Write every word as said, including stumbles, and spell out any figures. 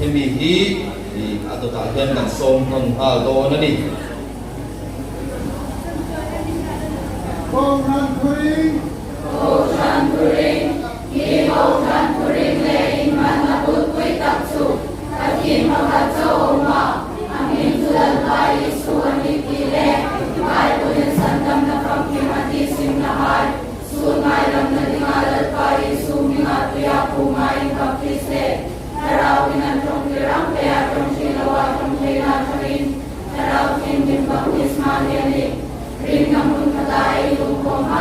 Mi hi, i, a dawtah hian kan sawm nghal dawn a ni. Kohhran thuring. Kohhran thuring. Hi kohhran thuring le inhmanna buoipui tak chu Pathien pakhat chauh a um a, a hming chu Lalpa Isu a ni tih le Bible-in sandamna famkim a tih simna hai, sun ngaidamna dinga Lalpa Isu hminga tuia puma inbaptis le Thlarauin an ṭawngtir ang peia ṭawng hril loa ṭawng theina ṭhangin Thlarau Thienghlim baptisma hi a ni. Ringna hmun khata ei tlung khawm a